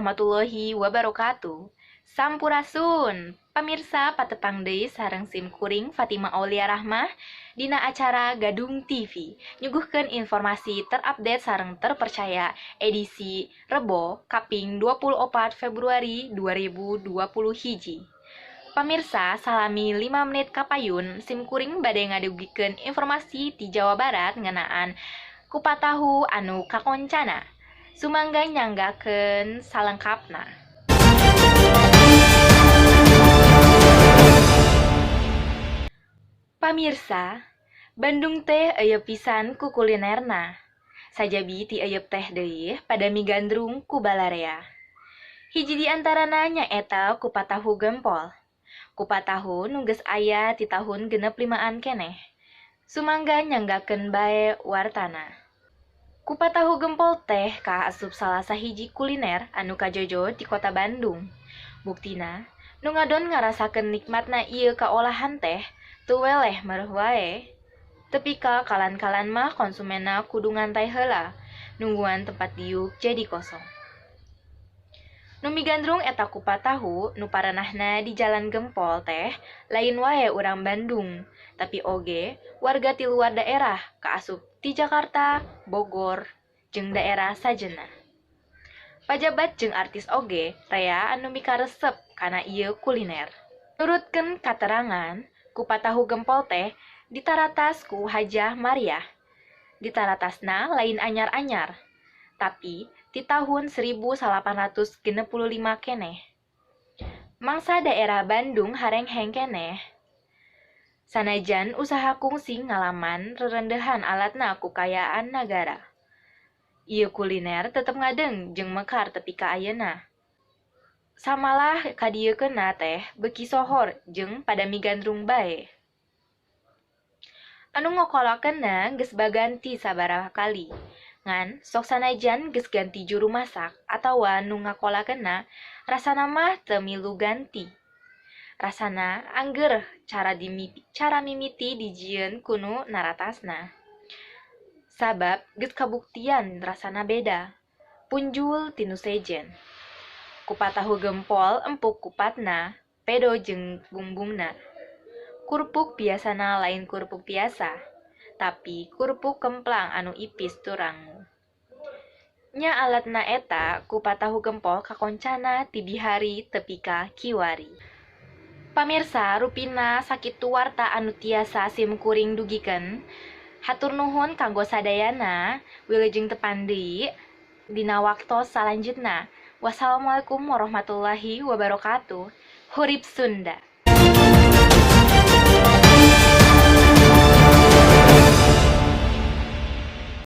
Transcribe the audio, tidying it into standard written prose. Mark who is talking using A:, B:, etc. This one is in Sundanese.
A: Warahmatullahi wabarakatuh. Sampurasun. Pamirsa, patepang deui sareng sim kuring Fatima Aulia Rahmah dina acara Gadung TV, nyuguhkeun informasi terupdate sareng terpercaya edisi Rebo kaping 24 Februari 2020 hiji. Pamirsa, salami 5 menit kapayun sim kuring bade ngadugikeun informasi ti Jawa Barat ngeunaan kupat tahu anu kakoncana. Sumangga nyanggakeun salengkapna. Pamirsa, Bandung teh eueup pisan ku kulinerna. Sajabi ti eueup teh deui pada migandrung ku balarea. Hiji di antarana nyaeta kupat tahu gempol. Kupat tahu nu geus aya ti tahun 65-an keneh. Sumangga nyanggakeun bae wartana. Kupat tahu gempol teh kaasup salah sahiji kuliner anu kajojo di kota Bandung. Buktina, nu ngadon ngarasakeun nikmatna ieu kaolahan teh teu weleh mereuh wae. Tepi ka kalan-kalan mah konsumenna kudu ngantay heula, nungguan tempat diuk jadi kosong. Nu migandrung eta kupat tahu nu parenahna di Jalan Gempol teh lain wae urang Bandung, tapi oge warga ti luar daerah kaasup ti Jakarta, Bogor, jeung daerah sajena. Pajabat jeung artis oge rea anu mikaresep kana ieu kuliner. Nurutkeun katerangan, kupat tahu gempol teh ditaratas ku Hajah Mariah. Ditaratasna lain anyar-anyar, tapi ti tahun 1865 keneh. Mangsa daerah Bandung harengheng keneh. Sanajan usaha kungsi ngalaman rerendehan alatna ku kaayaan nagara. Ieu kuliner tetep ngadeng jeung mekar tepi ka ayeuna. Samalah kadiekeunna teh beuki sohor jeung pada migandrung bae. Anu ngokolakeunna geus baganti sabaraha kali. Ngan sok sanajan geus ganti juru masak atawa nu ngakolakeunna, rasana mah teu milu ganti. Rasana angger cara mimiti dijieun ku nu naratasna. Sabab geus kabuktian rasana beda, punjul ti nu sejen. Kupat tahu gempol empuk kupatna, pedo jeung bumbungna. Kurupuk biasana lain kurupuk biasa, tapi kurupuk kemplang anu ipis turangu. Nya alatna eta kupat tahu gempol kakoncana ti bihari tepi ka kiwari. Pamirsa, rupina sakitu warta anu tiasa sim kuring dugikeun. Hatur nuhun kanggo sadayana, wilujeng tepang deui dina waktos salanjutna. Wassalamualaikum warahmatullahi wabarakatuh. Hurip Sunda.